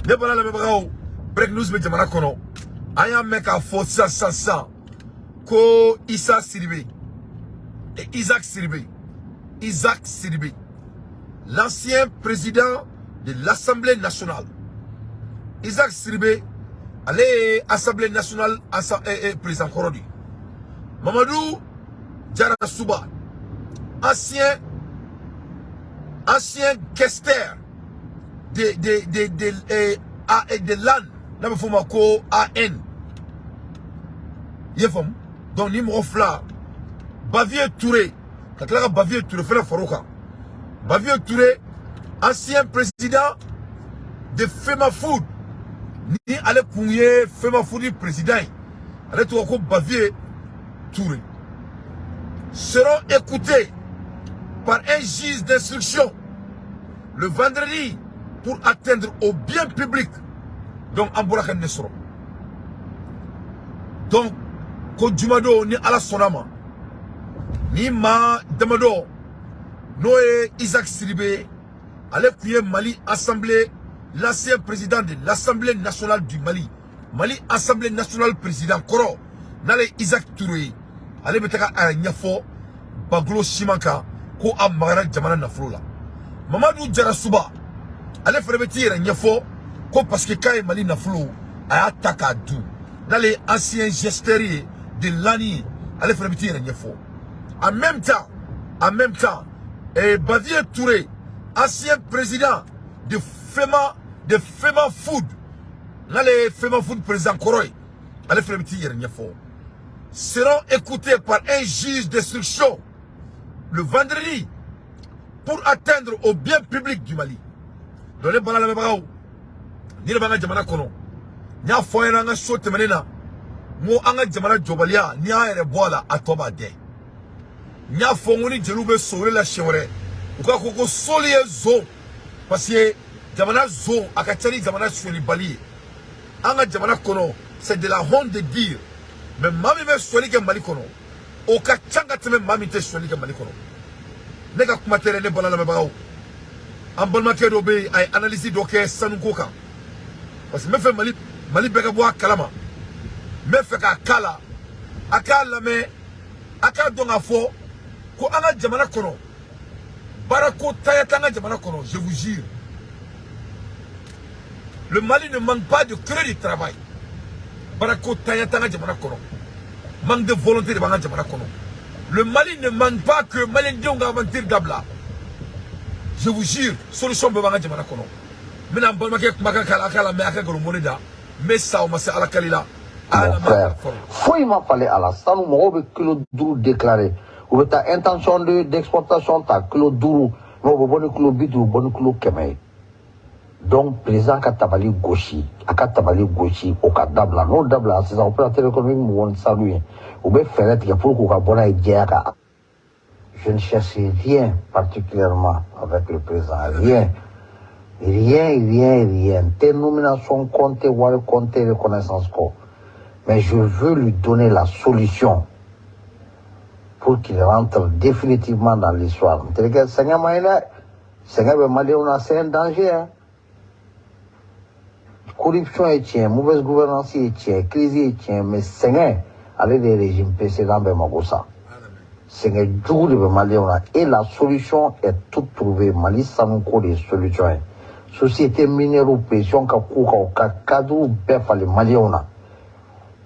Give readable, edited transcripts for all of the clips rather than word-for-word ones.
Ne bala lamɛnbagaw, break news bɛ jamana kɔnɔ. An y'a mɛn k'a fɔ sisan sisan sisan ko Issa Sidibé et Isaac Sidibé, Isaac Sidibé, l'ancien président de l'Assemblée nationale. Isaac Sidibé, ale ye Assemblée nationale président kɔrɔ de ye. Mamadou Diarrassouba, ancien questeur de l'AN, n'a bɛ f'o ma ko AN, i ye faamu. Donc ni mɔgɔ fila, Bavieux Touré, ka tila ka Bavieux Touré fɛnɛ far'o kan. Bavieux Touré, ancien président de FEMAFOOT, ni ale kun ye FEMAFOOT président ye, ale tɔgɔ ko Bavieux Touré, seront écoutés par un juge d'instruction le vendredi pour atteindre au bien public. Donc an bɔra ka nin de sɔrɔ. Donc ko jumadon, ni Ala sɔnna ma, ni maa damadɔ, n'o ye Isaac Sidibé, ale tun ye Mali Assemblée, l'ancien président de l'Assemblée nationale du Mali, Mali Assemblée nationale président kɔrɔ, n'ale ye Isaac Touré ye, ale bɛ taga a yɛrɛ ɲɛfɔ Bagolo siman kan ko a magara jamana nafolo la. Mamadu Diarrassouba, ale fana bɛ t'i yɛrɛ ɲɛfɔ ko parce que k'a ye Mali nafolo, a y'a ta k'a dun, n'ale ye ancien gestionnaire ye de l'ANI ye, ale fana bɛ t'i yɛrɛ ɲɛfɔ. En même temps, Bavieux Touré, ancien président de FEMAFOOT, n'ale ye FEMAFOOT président kɔrɔ ye, ale fana bɛ t'i yɛrɛ ɲɛfɔ, seront écoutés par un juge d'instruction le vendredi pour atteindre au bien public du Mali. Donc ne bala lamɛnbagaw, ni de b'an ka jamana kɔnɔ, n y'a fɔ an ɲɛna an ka so tɛmɛnen na, n ko an ka jamana jɔbaliya, n'i y'an yɛrɛ bɔ a la, a tɔ b'a dɛ. N y'a fɔ n ko ni jeliw bɛ sowele la siɲɛ wɛrɛ, u k'a ko soli ye zon, parce que jamana zon a ka ca ni jamana sonyalibali ye an ka jamana kɔnɔ. C'est de la honte de dire, mais maa min bɛ sonyali kɛ Mali kɔnɔ, o ka ca ka tɛmɛ maa min tɛ sonyali kɛ Mali kɔnɔ. Ne ka kuma tɛ dɛ, ne bala lamɛnbagaw. An balimakɛ dɔ bɛ yen, a ye analyse dɔ kɛ sanuko kan, parce que n bɛ fɛ Mali bɛɛ ka bɔ a kalama. N bɛ fɛ k'a k'a la, a k'a lamɛn, a k'a dɔn k'a fɔ ko an ka jamana kɔnɔ, baarako tanya t'an ka jamana kɔnɔ. Je vous jure, le Mali ne manque pas de créer du travail. Baarako tanya t'an ka jamana kɔnɔ, manque de volonté de b'an ka jamana kɔnɔ. Le Mali ne manque pas que maliyɛndenw ka aventure dabila. Je vous jure, solution bɛɛ b'an ka jamana kɔnɔ. N bɛna n balimakɛ kumakan k'a la, a k'a lamɛn, a ka nkalon mɔni da. N bɛ sa, o ma se Ala kali la. A y'a Mon lamɛn, a frère, k'a fɔlɔ. Foyi ma falen a la. Sanu, mɔgɔw bɛ kilo 5 déclaré, u bɛ taa intention de d'exportation ta kilo 5, mais u bɛ bɔ ni kilo 50, bɔ ni kilo 100 ye. Donc président ka tabali gosi, a ka tabali gosi, o ka dabila. N'o dabila sisan, opérateur économique min bɔ ni sanu ye, u bɛ fɛɛrɛ tigɛ pour k'u ka bɔ n'a ye jɛya kan. Je ne cherche rien particulièrement avec le président, rien, rien, rien, rien. Tɛ nomination kɔ, tɛ wari kɔ, tɛ reconnaissance kɔ, mais je veux lui donner la solution pour qu'il rentre définitivement dans l'histoire. N terikɛ, sɛgɛn ma ɲi dɛ, sɛgɛn bɛ maliyɛnw na, c'est un danger, hein. Corruption ye tiɲɛ, mauvaise gouvernance ye tiɲɛ, crise ye tiɲɛ, mais sɛgɛn, ale de ye régime précédent bɛɛ mago sa. Sɛgɛn jugu de bɛ maliyɛnw na et la solution est toute trouvée. Mali sanuko de ye solution ye. Société minière, pression ka k'u kan, u ka cadre bɛɛ falen maliyɛnw na,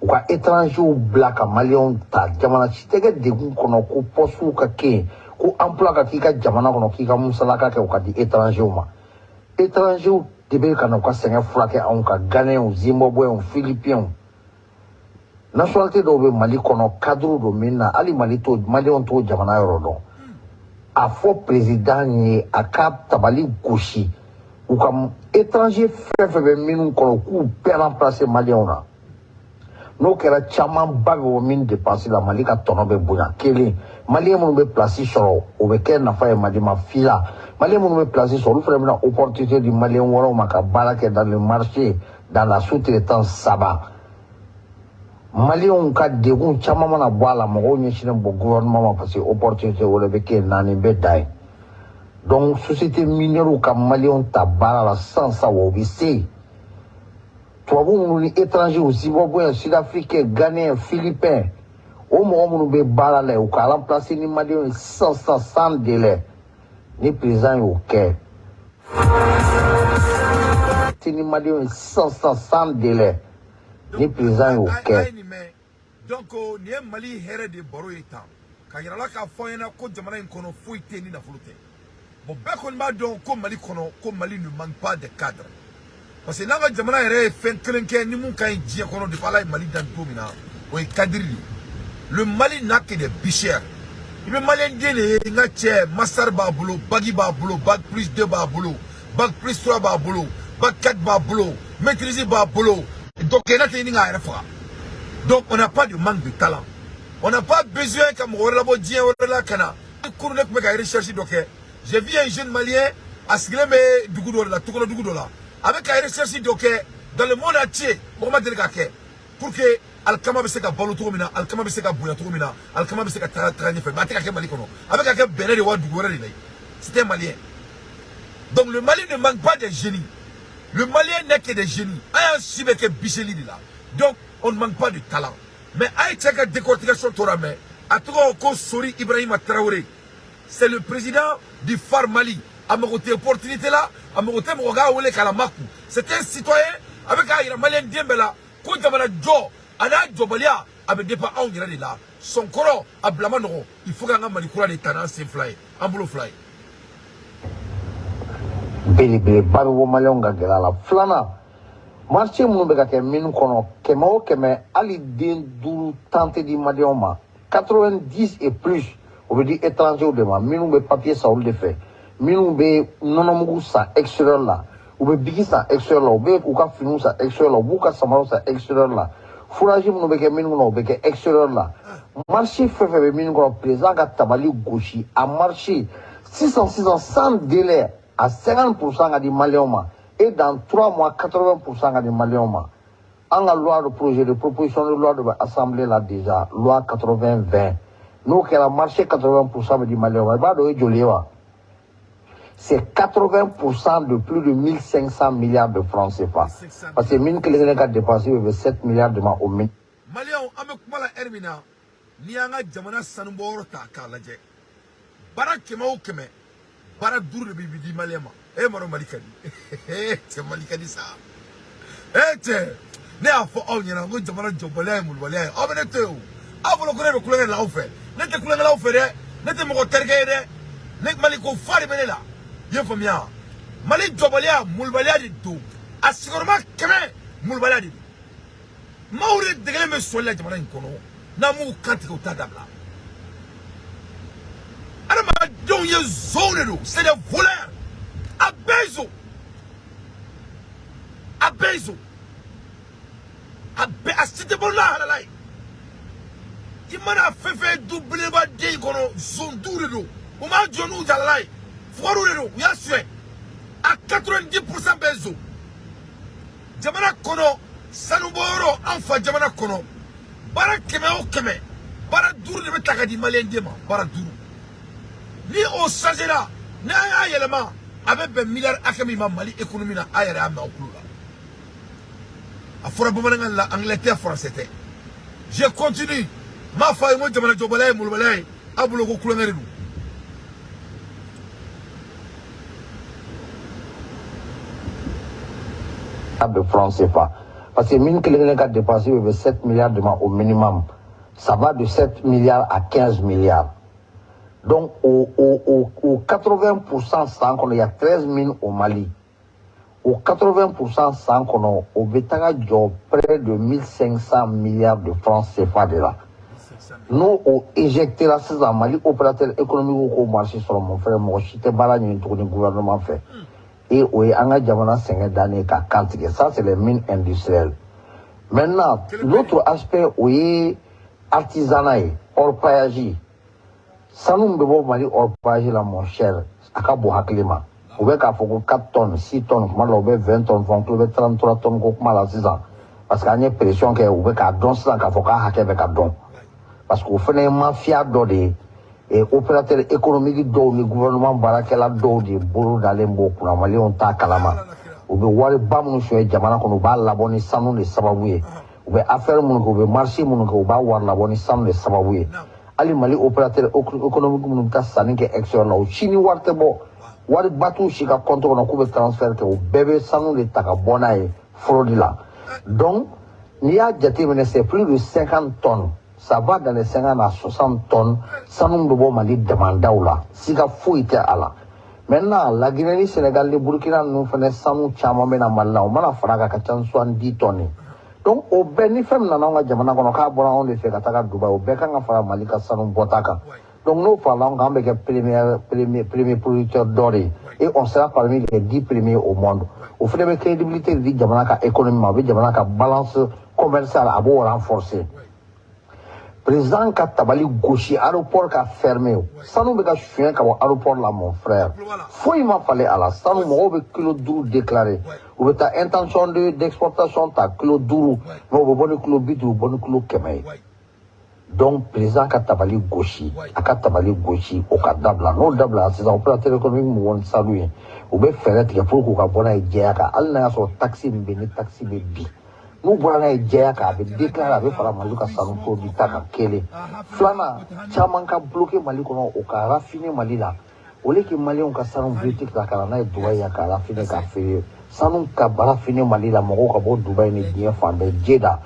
u ka étrangers bila ka maliyɛnw ta. Jamana si tɛ kɛ degun kɔnɔ ko poste ka kɛ yen, ko emploi ka k'i ka jamana kɔnɔ, k'i ka musalaka kɛ, o ka di étrangers ma. Étrangers de bɛ ka na u ka sɛgɛn furakɛ anw kan, Ghanéens, Zimbabwéens, Philippins, nationalité dɔw bɛ Mali kɔnɔ, cadre don min na hali Mali t'o, maliyɛnw t'o jamana yɔrɔ dɔn. A fɔ président ye, a ka tabali gosi, u ka étranger fɛn fɛn bɛ minnu kɔnɔ, u k'u bɛɛ remplacer maliyɛnw na. N'o kɛra, camanba bɛ bɔ min dépense la, Mali ka tɔnɔ bɛ bonya. Kelen, maliyɛn minnu bɛ place sɔrɔ, o bɛ kɛ nafa ye Mali ma. Fila, maliyɛn minnu bɛ place sɔrɔ, olu fana bɛna opportunité di maliyɛn wɛrɛw ma ka baara kɛ dans le marché, dans la sous-traitance. Saba, maliyɛnw ka degun caman mana bɔ a la, mɔgɔw ɲɛsinnen bɔ gouvernement ma, parce que opportunité wɛrɛ bɛ kɛ yen. Naani bɛ dan yen. Donc société minière ka maliyɛnw ta baara la sisan sisan, wa u bɛ se yen. Tubabu minnu ni étranger, Zimbabwe, Sud-Africain, Ghanéen, Philippin, o mɔgɔ minnu bɛ baara la yen, u ka remplacer ni Maliyɛnw ye sisan sisan, sans délai. Ni président y'o kɛ, ni Maliyɛnw ye sisan sisan, sans délai, ni président y'o A kɛ. ye nin mɛn. Donc nin ye Mali hɛrɛ de baro ye tan, ka yira la k'a fɔ an ɲɛna ko jamana in kɔnɔ, foyi tɛ yen ni nafolo tɛ. Bon, bɛɛ kɔni b'a dɔn ko Mali kɔnɔ, ko Mali ne manque pas de cadre, parce que n'an ka jamana yɛrɛ ye fɛn kelen kɛ ni mun ka ɲi diɲɛ kɔnɔ depuis Ala ye Mali dan don min na, o ye cadre de ye. Le Mali n'a que des bichères. I bɛ Maliyɛn den de ye, n ka cɛ, master b'a bolo, bac b'a bolo, bac plus 2 b'a bolo, bac plus 3 b'a bolo, bac 4 b'a bolo, maîtrise b'a bolo. Donc n'a tɛ ɲini k'a yɛrɛ faga. Donc on n'a pas de manque de talent, on n'a pas besoin ka mɔgɔ wɛrɛ labɔ diɲɛ wɛrɛ la ka na. Kunun, ne tun bɛ ka recherche dɔ kɛ, j'ai vu un jeune Malien, a sigilen bɛ dugu dɔ de la, tukɔnɔ dugu dɔ la, a bɛ ka recherche dɔ kɛ dans le monde entier, mɔgɔ ma deli k'a kɛ, pour que alikama bɛ se ka balo cogo min na, alikama bɛ se ka bonya cogo min na, alikama bɛ se ka taga ɲɛfɛ. Mais a tɛ ka kɛ Mali kɔnɔ, a bɛ ka kɛ Bɛnɛ de wa dugu wɛrɛ de la. C'était un Malien. Donc le Mali ne manque pas de génies, le Malien n'est que des génies. An y'an si bɛ kɛ biseli de la. Donc on ne manque pas de talent. Mais a ye cɛ ka décortication tora mɛn, a tɔgɔ ko Sori Ibrahima Traoré, c'est le président du Phare Mali. A mago tɛ opportunité la, a mago tɛ mɔgɔ k'a wele k'a la makun. C'est un citoyen. A bɛ k'a yira Maliyɛn den bɛɛ la ko jamana jɔ a n'a jɔbaliya, a bɛ dépend anw yɛrɛ de la. Sɔnkɔrɔ a bila ma nɔgɔn. Il faut k'an ka Mali kura de ta n'an sen fila ye, an bolo fila ye. Belebeleba bɛ bɔ Maliyɛnw ka gɛlɛya la. Filanan, marché minnu bɛ ka kɛ mine kɔnɔ, kɛmɛ o kɛmɛ, hali den duuru tan tɛ di Maliyɛnw ma. 90 et plus, o bɛ di étrangers de ma, minnu bɛ papier san olu de fɛ, minnu bɛ nɔnɔmugu san extérieur la, u bɛ biki san extérieur la, u bɛ u ka finiw san extérieur la, u b'u ka samaraw san extérieur la. Forage minnu bɛ kɛ mine kɔnɔ, o bɛ kɛ extérieur la. Marché fɛn fɛn bɛ mine kɔnɔ, président ka tabali gosi a marché sisan sisan, sans délai, à 50% ka di Maliyɛnw ma, et dans 3 mois, 80% ka di Maliyɛnw ma. An ka loi de projet de proposition de loi de bɛ assemblée la déjà, loi 80-20. N'o kɛra, marché 80% bɛ di Maliyɛnw ma. I b'a dɔn o ye joli ye wa? C'est 80% de plus de 1500 milliards de francs CFA, parce que mine kelen kelen ka dépense bɛ bɛn 7 milliards de ma o mine. Maliyɛnw, an bɛ kuma la ɛri min na, n'i y'an ka jamana sanubɔyɔrɔ ta k'a lajɛ, baara kɛmɛ o kɛmɛ, baara duuru de bɛ di Maliyɛn ma. E ma dɔn Mali ka di cɛ, Mali ka di sa. E cɛ, ne y'a fɔ aw ɲɛna ko jamana jɔbaliya ye molobaliya ye. Aw bɛ ne to yen o. Aw bolo ko ne bɛ kulonkɛ la aw fɛ. Ne tɛ kulonkɛ la aw fɛ dɛ, ne tɛ mɔgɔ terikɛ ye dɛ. Ne Mali ko fa de bɛ ne la, i ye faamuya? Mali jɔbaliya, molobaliya de don. A sigiyɔrɔma kɛmɛ, molobaliya de don. Maaw de degelen bɛ sɔli la jamana in kɔnɔ, n'an m'u kan tigɛ, u t'a dabila. Adamadenw ye zonw de don, c'est des voleurs. A bɛɛ ye zon, a bɛɛ ye zon, a bɛɛ, a si tɛ bɔ n'a halala ye. I mana fɛn fɛn du belebeleba den in kɔnɔ, zon du de don. U m'a jɔ n'u jalala ye, fugariw de don, u y'a suɲɛ. A 90% bɛɛ zon. Jamana kɔnɔ sanubɔyɔrɔ, an fa jamana kɔnɔ, baara kɛmɛ o kɛmɛ, baara duuru de bɛ ta ka di Maliyɛn den ma, baara duuru. Ni o changera, ni an y'a yɛlɛma, a bɛ bɛn miliyari hakɛ min ma Mali économie na, a yɛrɛ y'a mɛn aw tulo la. A fɔra bamanankan la, anglais tɛ, français tɛ. Je continue. N m'a fɔ a ye n ko jamana jɔbaliya ye molobaliya ye. Aw bolo ko kulonkɛ de don. De francs CFA. Parce que mine kelen kelen ka dépense bɛ bɛn 7 milliards de ma au minimum. Ça va de 7 milliards à 15 milliards. Donc au 80% san kɔnɔ, il y a 13 mines au Mali. Au 80% san kɔnɔ, o bɛ taga jɔ près de 1500 milliards de francs CFA de la. N'o o éjectera sisan, Mali opérateur économique k'o marché sɔrɔ, mon frère, mɔgɔ si tɛ baara ɲini tuguni gouvernement fɛ. Et o ye an ka jamana sɛgɛn dannen ka kan tigɛ. Ça, c'est les mines industrielles. Maintenant, l'autre aspect, o ye artisanat ye, orpaillage. Sanu min bɛ bɔ Mali orpaillage la, mon cher, a ka bon hakili ma. U bɛ k'a fɔ ko 4 tonnes, 6 tonnes, kuma dɔ la u bɛ 20 tonnes fɔ, an tulo bɛ 33 tonnes ko kuma la sisan. Parce que an ye pression kɛ, u bɛ k'a dɔn sisan k'a fɔ k'a hakɛ bɛ ka dɔn. Parce que o fana ye mafia dɔ de ye. Et opérateur économique dɔw ni gouvernement baarakɛla dɔw de bolo dalen b'o kunna, Maliyɛnw t'a kalama. U bɛ wariba minnu suɲɛ jamana kɔnɔ, u b'a labɔ ni sanu de sababu ye. U bɛ affaire minnu kɛ, u bɛ marché minnu kɛ, u b'a wari labɔ ni sanu de sababu ye. Hali Mali opérateur économique minnu bɛ taa sanni kɛ extérieur la, o si ni wari tɛ bɔ, wariba t'u si ka compte kɔnɔ k'u bɛ transfert kɛ. U bɛɛ bɛ sanu de ta ka bɔ n'a ye fraude la. Donc n'i y'a jateminɛ, c'est plus de 50 tonnes, ça va dans les 50 à 60 tonnes sanu bɛ bɔ Mali damandaw la, siga foyi tɛ a la. Maintenant, la Guinée ni Sénégal ni Burkina ninnu fana, sanu caman bɛ na Mali la. O mana fara kan, ka ca ni 70 tonnes ye. Donc o bɛɛ ni fɛn min nana anw ka jamana kɔnɔ k'a bɔra anw de fɛ ka taga Dubaï, o bɛɛ kan ka fara Mali ka sanu bɔta kan. Donc n'o farala anw kan, an bɛ kɛ premier producteur d'or ye et on sera parmi les 10 premiers au monde. O fana bɛ crédibilité di jamana ka économie ma, o bɛ jamana ka balance commerciale, a b'o renforcer. Président ka tabali gosi, aéroport ka fermer, sanu bɛ ka suɲɛ ka bɔ aéroport la, mon frère. Foyi ma falen a la. Sanu, mɔgɔw bɛ kilo 5 déclarer, u bɛ taa intention de d'exportation ta kilo 5, mais u bɛ bɔ ni kilo 50, bɔ ni kilo 100 ye. Donc président ka tabali gosi, a ka tabali gosi, o ka dabila. N'o dabila sisan, opérateur économique min bɔ ni sanu ye, u bɛ fɛɛrɛ tigɛ pour k'u ka bɔ n'a ye jɛya kan. Hali n'a y'a sɔrɔ taxe min bɛ yen, ni taxe bɛ bin, n'u bɔra n'a ye jɛya kan, a bɛ déclarer, a bɛ fara Mali ka sanu produit ta kan. Kelen filanan, caman ka bloquer Mali kɔnɔ, o ka raffiner Mali la, au lieu que Maliyɛnw ka sanu brut ta ka na n'a ye Dubaï yan ka raffiner ka feere. Sanu ka raffiner Mali la, mɔgɔw ka bɔ Dubaï ni diɲɛ fan bɛɛ, Jeddah,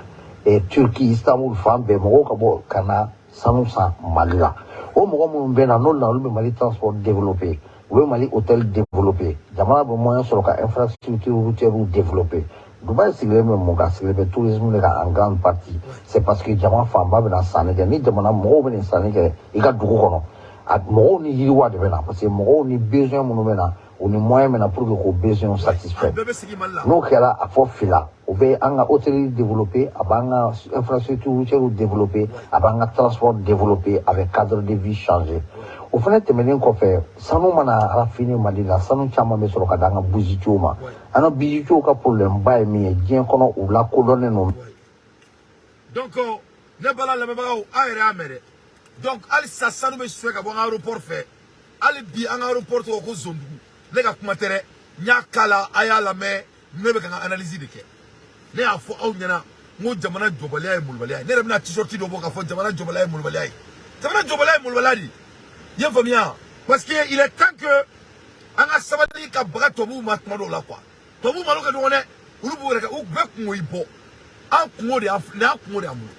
Turquie, Istanbul, fan bɛɛ, mɔgɔw ka bɔ ka na sanu san Mali la. O mɔgɔ minnu bɛ na, n'olu na, olu bɛ Mali transport développer, u bɛ Mali hôtel développer, jamana bɛ moyen sɔrɔ ka infrastructure routière développer. Dubaï sigilen bɛ mun kan? Sigilen bɛ tourisme de kan en grande partie. C'est parce que jama fanba bɛna sanni kɛ. Ni jamana mɔgɔw bɛ nin sanni kɛ i ka dugu kɔnɔ, a mɔgɔw ni yiriwa de bɛ na, parce que mɔgɔw ni besoin minnu bɛ na, u ni moyen bɛ na pour que k'o besoin satisfait. Bɛɛ bɛ sigi Mali la. N'o kɛra, a fɔ fila, o bɛ an ka hôtellerie développer, a b'an ka infrastructure routière développer, a b'an ka transport développer, a bɛ cadre de vie changer. O fana tɛmɛnen kɔfɛ, sanu mana raffiner Mali la, sanu caman bɛ sɔrɔ ka d'an ka bijoutiers ma. An ka bijoutiers ka problème ba ye min ye diɲɛ kɔnɔ, u lakodɔnnen don. Donc ne bala lamɛnbagaw, aw yɛrɛ y'a mɛn dɛ. Donc halisa sanu bɛ suɲɛ ka bɔ an ka aéroport fɛ. Hali bi an ka aéroport tɔgɔ ko Zondugu. Ne ka kuma tɛ dɛ, n y'a k'a la, a y'a lamɛn. Ne bɛ ka n ka analyse de kɛ. Ne y'a fɔ aw ɲɛna n ko jamana jɔbaliya ye molobaliya ye. Ne yɛrɛ bɛna t-shirt dɔ bɔ k'a fɔ jamana jɔbaliya ye molobaliya ye. Jamana jɔbaliya ye molobaliya de ye. I ye faamuya? Parce que il est temps que an ka sabali ka baga tubabuw ma tuma dɔw la quoi. Tubabuw malo ka dɔgɔn dɛ, olu b'u yɛrɛ kɛ, u bɛɛ kungo i bɔ, an kungo de y'an, nin y'an kungo de y'an bolo.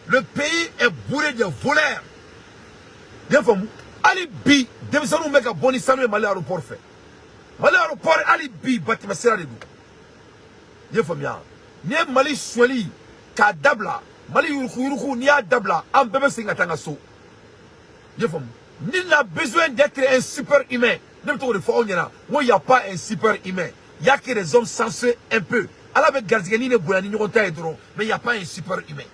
Le pays est bourré de voleurs. I y'a faamu? Hali bi denmisɛnninw bɛ ka bɔ ni sanu ye Mali aéroport fɛ. Mali aéroport, hali bi batɛmɛ sira de don. I ye faamuya? N'i ye Mali suɲɛli k'a dabila, Mali yurukuyuruku, n'i y'a dabila, an bɛɛ bɛ segin ka taa an ka so. I ye faamu? Nul n'a besoin d'être un super humain. Ne bɛ to k'o de fɔ aw ɲɛna, n ko y a pas un super humain, y a que des hommes censés un peu. Ala bɛ garijɛgɛnin de bonya ni ɲɔgɔn ta ye dɔrɔn, mais y a pas un super humain.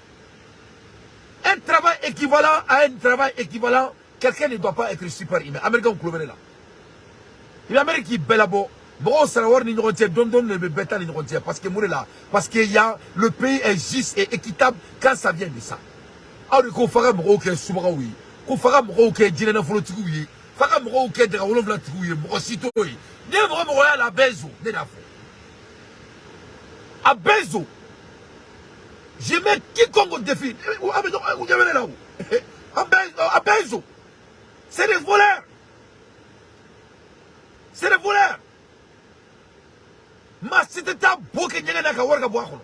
Un travail équivalent à un travail équivalent, quelqu'un ne doit pas être super humain. Américain kulo bɛ ne la. I bɛ Amérique bɛɛ labɔ, mɔgɔw sara wari ni ɲɔgɔn cɛ, dɔɔni dɔɔni de bɛ bɛɛ ta ni ɲɔgɔn cɛ. Parce que mun de la? Parce que y a le pays est juste et équitable quand ça vient de ça. Aw de ko f'a ka mɔgɔw kɛ subagaw ye, ko f'a ka mɔgɔw kɛ jinɛ nafolotigiw ye, f'a ka mɔgɔw kɛ daga wolonwula tigiw ye. Mɔgɔ si t'o ye. N'i ye mɔgɔ mɔgɔ y'a la, a bɛɛ ye zon. Ne de y'a fɔ, a bɛɛ ye zon. Je mets quiconque au défi. A bɛ ɲɔgɔn, u ɲɛ bɛ ne la o. A bɛɛ ye zon. C'est des voleurs, c'est des voleurs. Maa si tɛ taa bo kɛ ɲɛgɛn na ka wari ka bɔ a kɔnɔ.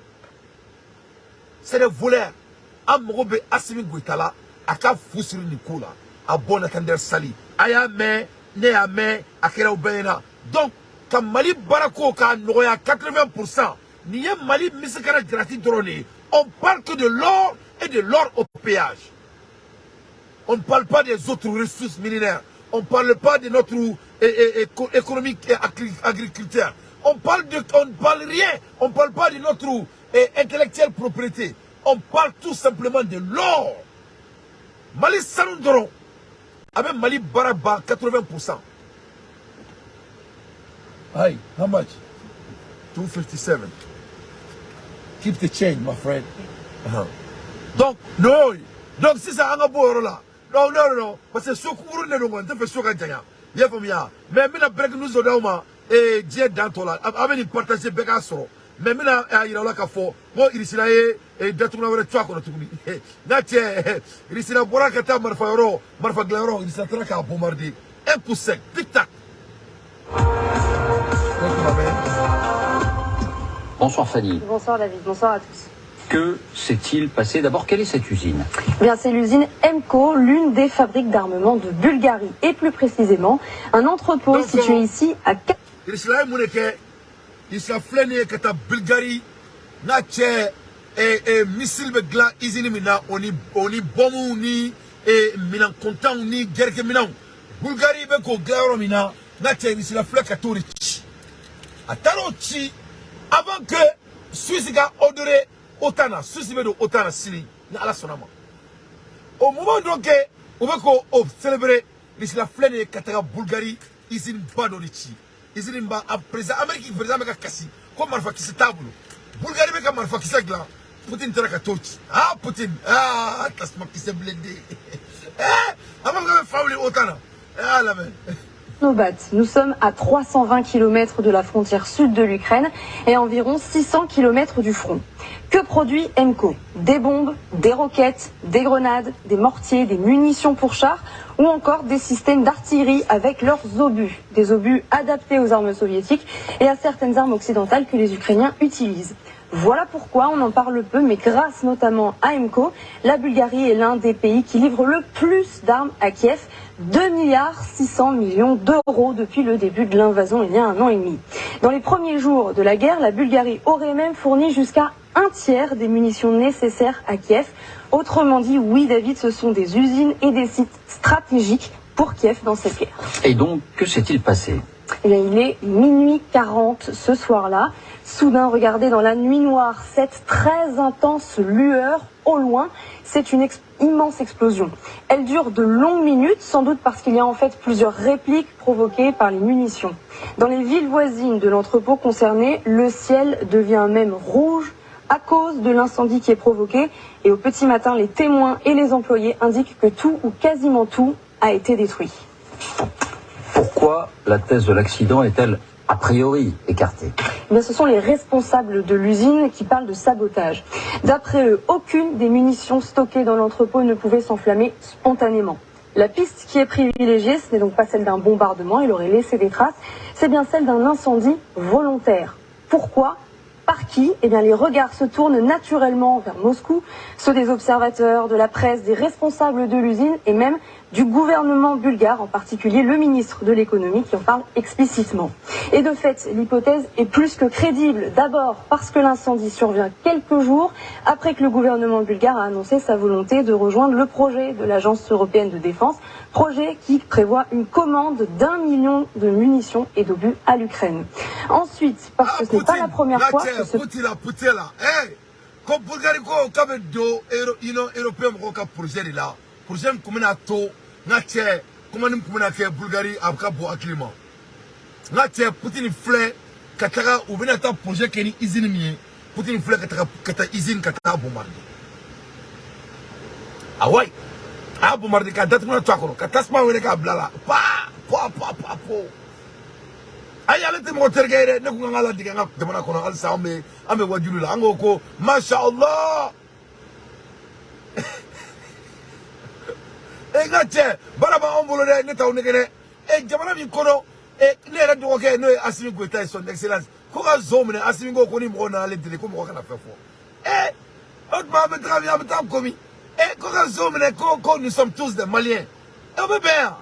C'est des voleurs. An mago bɛ Assimi Goïta la, a ka fu siri nin ko la. A bon entendeur, salut. A y'a mɛn, ne y'a mɛn, a kɛra aw bɛɛ ɲɛna. Donc ka Mali baarako k'a nɔgɔya 80%, nin ye Mali misikara jarati dɔrɔn de ye. On parle que de l'or et de l'or au péage. On ne parle pas des autres ressources minières, on ne parle pas de notre économie agriculture, on ne parle rien, on ne parle pas de notre intellectuelle propriété, on parle tout simplement de l'or. Mali sanu dɔrɔn a bɛ Mali baara ban 80%. Hi, how much? 257. Keep the change, my friend. Donc non, donc sisan an ka bɔ o yɔrɔ la. Non, non, non, parce que so kunkurunin de don quoi, n tɛ fɛ so ka janya. I y'a faamuya? Mais n bɛna break news dɔ d'aw ma. Diɲɛ dan tɔ la, a bɛ nin partager, bɛɛ k'a sɔrɔ. Mais n bɛna a yira aw la k'a fɔ ko Irisila ye datugulan wɛrɛ to a kɔnɔ tuguni. N'a cɛ, Irisila bɔra ka taa marifa yɔrɔ, marifa dilan yɔrɔ, Irisila taara k'a bombarder un coup sec, tic tac. Bonsoir Fanny. Bonsoir David, bonsoir à tous. Que s'est-il passé? D'abord, quelle est cette usine? Eh bien, c'est l'usine Emco, l'une des fabriques d'armement de Bulgarie, et plus précisément, un entrepôt Donc, situé ici à Irisila ye mun de kɛ? Irisila filɛ nin ye ka taa Bulgarie, n'a cɛ, missile bɛ dilan usine min na, o ni bɔnmuw ni minɛn kɔntanw ni guerre minɛnw, Bulgarie bɛ k'o dilan yɔrɔ min na, n'a cɛ, Irisila filɛ ka t'o de ci. A taara o ci avant que Suisse ka adhérer OTAN na. Suisse bɛ don OTAN na sini ni Ala sɔnna ma. Au moment donc que u bɛ k'o o célébrer, Irisila filɛ nin ye ka taga Bulgarie usine ba dɔ de ci. Usine ba, a président, Amérique président bɛ ka kasi ko marifakisɛ t'a bolo. Bulgarie bɛ ka marifakisɛ dilan, Poutine taara ka t'o ci. Ah Poutine, ah tasuma kisɛ blindé, eh a b'a fɔ k'a bɛ fa wuli OTAN na. Eh a lamɛn. Nobat. Nous sommes à 320 km de la frontière sud de l'Ukraine et à environ 600 km du front. Que produit Emco? Des bombes, des roquettes, des grenades, des mortiers, des munitions pour chars ou encore des systèmes d'artillerie avec leurs obus. Des obus adaptés aux armes soviétiques et à certaines armes occidentales que les Ukrainiens utilisent. Voilà pourquoi on en parle peu, mais grâce notamment à Emco, la Bulgarie est l'un des pays qui livre le plus d'armes à Kiev, 2 milliards 600 millions d'euros depuis le début de l'invasion il y a un an et demi. Dans les premiers jours de la guerre, la Bulgarie aurait même fourni jusqu'à un tiers des munitions nécessaires à Kiev. Autrement dit, oui David, ce sont des usines et des sites stratégiques pour Kiev dans cette guerre. Et donc, que s'est-il passé? Eh bien, il est minuit 40 ce soir-là. Soudain, regardez dans la nuit noire cette très intense lueur au loin. C'est une immense explosion. Elle dure de longues minutes, sans doute parce qu'il y a en fait plusieurs répliques provoquées par les munitions. Dans les villes voisines de l'entrepôt concerné, le ciel devient même rouge à cause de l'incendie qui est provoqué. Et au petit matin, les témoins et les employés indiquent que tout ou quasiment tout a été détruit. Pourquoi la thèse de l'accident est-elle a priori écartée? Eh bien, ce sont les responsables de l'usine qui parlent de sabotage. D'après eux, aucune des munitions stockées dans l'entrepôt ne pouvait s'enflammer spontanément. La piste qui est privilégiée, ce n'est donc pas celle d'un bombardement, il aurait laissé des traces, c'est bien celle d'un incendie volontaire. Pourquoi? Par qui? Eh bien, les regards se tournent naturellement vers Moscou, ceux des observateurs, de la presse, des responsables de l'usine et même du gouvernement bulgare, en particulier le ministre de l'économie qui en parle explicitement. Et de fait, l'hypothèse est plus que crédible. D'abord parce que l'incendie survient quelques jours après que le gouvernement bulgare a annoncé sa volonté de rejoindre le projet de l'Agence européenne de défense, projet qui prévoit une commande d'1 million de munitions et d'obus à l'Ukraine. Ensuite, parce que ce n'est pas la première fois que ce Poutine la, Poutine la, eh ko Bulgarie ko k'a bɛ don Union européenne mɔgɔw ka projet de la, projet min kun bɛna to, n ka cɛ, commande min kun bɛna kɛ Bulgarie, a ka bon hakili ma. N ka cɛ, Poutine filɛ ka taga, u bɛna taa projet kɛ ni usine min ye, Poutine filɛ ka taga, ka taa usine, ka taa bombarder. Ah ouais, a y'a bombarder ka datugulan to a kɔnɔ, ka tasuma wele k'a bila la, pa pa pa pa po. Ayi, ale tɛ mɔgɔ terikɛ ye dɛ. Ne kun kan ka ladege an ka jamana kɔnɔ halisa, an bɛ wajulu la, an ko ko masha Allah. E n ka cɛ, baara b'anw bolo dɛ, ne t'aw nɛgɛ dɛ. E jamana min kɔnɔ, e ne yɛrɛ dɔgɔkɛ, n'o ye Assimi Goïta ye, son excellence, ko ka zon minɛ. Assimi ko ko ni mɔgɔ nana ale deli, ko mɔgɔ kana fɛn fɔ. E o tuma an bɛ taga min, an bɛ taa komi? E ko ka zon minɛ, ko nous sommes tous des Maliens. E o bɛ bɛn yan?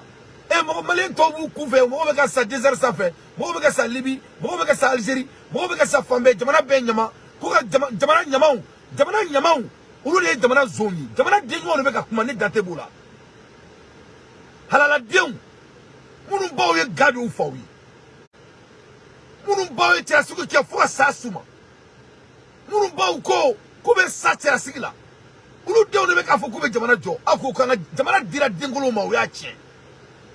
E mɔgɔ Malien tɔw b'u kunfɛ, mɔgɔw bɛ ka sa désert sanfɛ, mɔgɔw bɛ ka sa Libye, mɔgɔw bɛ ka sa Algérie, mɔgɔw bɛ ka sa fan bɛɛ, jamana bɛɛ ɲama. Ko ka jamana ɲamaw, jamana ɲamaw, olu de ye jamana zon ye. Jamana den ɲumanw de bɛ ka kuma, ne dante b'o la. Halaladenw minnu baw ye ga dɔw faw ye, minnu baw ye cɛlasigi kɛ fo ka sa s'u ma, minnu baw ko k'u bɛ sa cɛlasigi la, olu denw de bɛ k'a fɔ k'u bɛ jamana jɔ. Aw ko k'an ka jamana dira denkolow ma, u y'a tiɲɛ.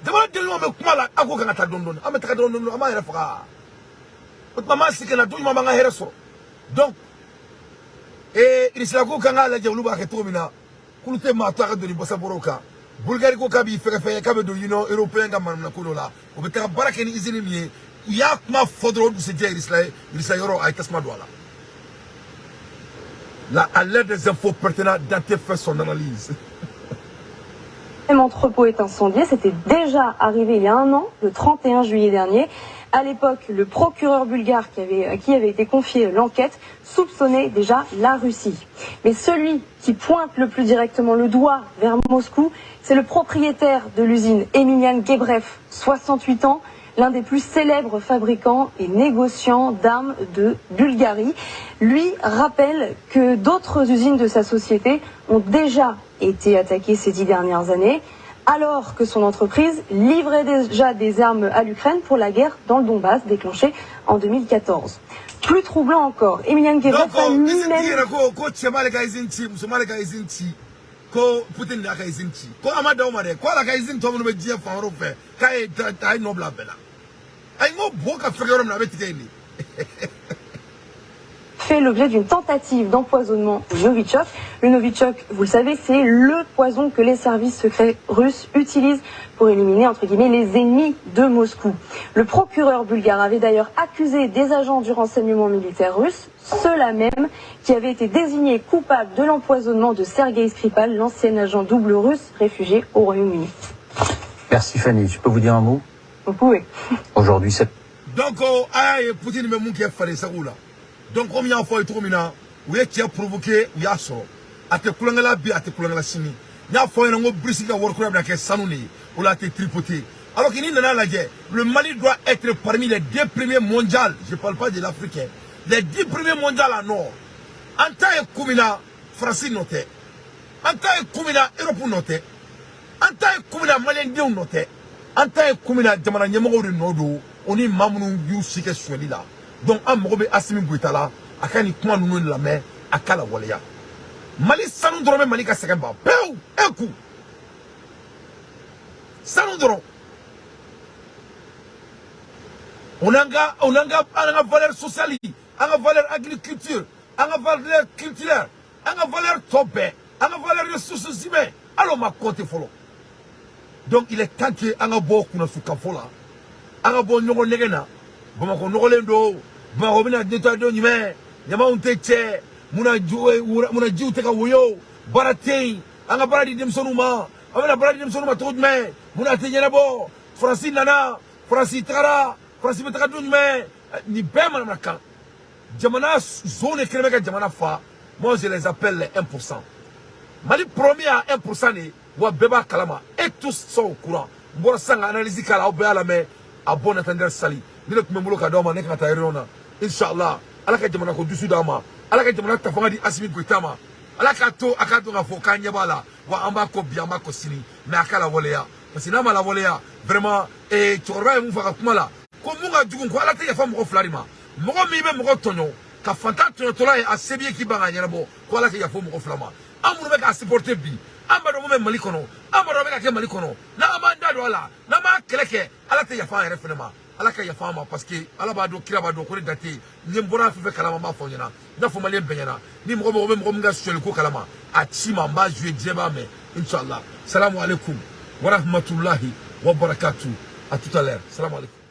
Jamana den ɲuman bɛ kuma la, aw ko k'an ka taa dɔɔni dɔɔni, an bɛ taga dɔɔni dɔɔni, an b'an yɛrɛ faga. O tuma m'an sigi ka na don ɲuman b'an ka hɛrɛ sɔrɔ. Donc ee Irisila ko k'an k'a lajɛ, olu b'a kɛ cogo min na, k'olu tɛ maa to a ka don ni basa bɔrɔw kan. Bulgari ko k'a b'i fɛgɛfɛgɛ, k'a bɛ don Union européenne ka manamana ko dɔ la, o bɛ taga baara kɛ ni usine min ye. U y'a kuma fɔ dɔrɔn, o dugusɛjɛ Irisa yɔrɔ a ye tasuma don a la. Là, à l'aide des infos pertinentes, Dante fait son analyse. Même entrepôt est incendié. C'était déjà arrivé il y a un an, le 31 juillet dernier. À l'époque, le procureur bulgare à qui avait été confiée l'enquête soupçonnait déjà la Russie. Mais celui qui pointe le plus directement le doigt vers Moscou, c'est le propriétaire de l'usine, Emilian Gebrev, 68 ans, l'un des plus célèbres fabricants et négociants d'armes de Bulgarie. Lui rappelle que d'autres usines de sa société ont déjà été attaquées ces 10 dernières années, alors que son entreprise livrait déjà des armes à l'Ukraine pour la guerre dans le Donbass déclenchée en 2014. Plus troublant encore, Emilian Gebrev Donc a usine lui-même tigi yɛrɛ ko cɛ m'ale ka usine ci, muso m'ale ka usine ci, ko Poutine de y'a ka usine ci, ko a ma dan o ma dɛ, ko ala ka usine tɔ minnu bɛ diɲɛ fan wɛrɛw fɛ, k'a ye a ye nɔ bila a bɛɛ la. Ayi, n ko bo ka fɛgɛ yɔrɔ min na, a bɛ tigɛ yen de. Fait l'objet d'une tentative d'empoisonnement au Novichok. Le Novichok, vous le savez, c'est le poison que les services secrets russes utilisent pour éliminer, entre guillemets, les ennemis de Moscou. Le procureur bulgare avait d'ailleurs accusé des agents du renseignement militaire russe, ceux-là même qui avaient été désignés coupables de l'empoisonnement de Sergei Skripal, l'ancien agent double russe réfugié au Royaume-Uni. Merci Fanny. Je peux vous dire un mot? Vous pouvez. Aujourd'hui, c'est Donc a y'a ye Poutine bɛ mun kɛ fadensago la. Donc komi n y'a fɔ aw ye cogo min na, u ye cɛ provoqué, u y'a sɔrɔ. A tɛ kulonkɛ la bi, a tɛ kulonkɛ la sini. N y'a fɔ aw ɲɛna n ko BRICS ka wari kura bɛna kɛ sanu de ye, o la a tɛ tripoter. Alors que n'i nana lajɛ, le Mali doit être parmi les 2 premiers mondiaux. Je parle pas de l'Afrique, hein. Les 10 premiers mondiaux en or. An ta ye kun min na, Faransi nɔ tɛ. An ta ye kun min na, Europe nɔ tɛ. An ta ye kun min na, maliyɛndenw nɔ tɛ. An ta ye kun min na, jamana ɲɛmɔgɔw de nɔ don, o ni maa minnu y'u si kɛ sonyali la. Donc an mago bɛ Asimi Goïta la, a ka nin kuma ninnu lamɛn, a k'a lawaleya. Mali sanu dɔrɔn bɛ Mali ka sɛgɛn ban pewu. E ku sanu dɔrɔn, on an ka valeur sociale, an ka valeur agriculture, an ka valeur culturelle, an ka valeur tɔ bɛɛ, an ka valeur ressources humaines, hali o ma compter fɔlɔ. Donc il est temps que an ka bɔ kunnasukanfɔ la, an ka bɔ ɲɔgɔn nɛgɛ na. Bamakɔ nɔgɔlen don, Bamakɔ bɛna nettoyer don jumɛn? Ɲamanw tɛ cɛ munna, munna jiw tɛ ka woyo, baara tɛ yen, an ka baara di denmisɛnninw ma, an bɛna baara di denmisɛnninw ma cogo jumɛn? Munna a tɛ ɲɛnabɔ? Faransi nana, Faransi tagara, Faransi bɛ taga don jumɛn? Nin bɛɛ manamanakan. Jamana zon de kɛlen bɛ ka jamana fa. Moi, je les appelle les 1%. Mali premier à 1% de wa, bɛɛ b'a kalama et tous sont au courant. N bɔra sisan ka analyse k'a la, aw bɛɛ y'a lamɛn. A bon entendeur sali ne de tun bɛ n bolo ka d'aw ma. Ne kan ka taa réunion na, inshallah. Ala ka jamana ko dusu d'aw ma, Ala ka jamana ta fanga di Asimi Goïta ma, Ala k'a to a k'a dɔn k'a fɔ k'an ɲɛ b'a la. Wa an b'a kɔ bi, an b'a kɔ sini, mais a k'a lawaleya, parce que n'a ma lawaleya vraiment, cɛkɔrɔba ye mun fɔ a ka kuma la, ko mun ka jugu, ko Ala tɛ yafa mɔgɔ fila de ma: mɔgɔ min bɛ mɔgɔ tɔɲɔ ka fantan tɔɲɔtɔla ye, a se b'i ye k'i ban k'a ɲɛnabɔ, ko Ala ka yafa o mɔgɔ fila ma. An minnu bɛ k'a supporter bi, an b'a dɔn mun bɛ Mali kɔnɔ, an b'a dɔn a bɛ ka kɛ Mali kɔnɔ, n'an m'an da don a la, n'an m'a kɛlɛ kɛ, Ala tɛ yafa an yɛrɛ fɛnɛ ma. Ala ka yafa an ma, parce que Ala b'a dɔn, kira b'a dɔn, ko ne da tɛ yen. N ye n bɔra fɛn fɛn kalama, n b'a fɔ aw ɲɛna, n y'a fɔ maliyɛn bɛɛ ɲɛna. Ni mɔgɔ mɔgɔ bɛ mɔgɔ min ka sonyali ko kalama, a ci ma, n b'a jouer, diɲɛ b'a mɛn, inshallah. Salamu alaikum wa rahmatulahi wa barakatuh. À tout à l'heure. Salamu alaikum.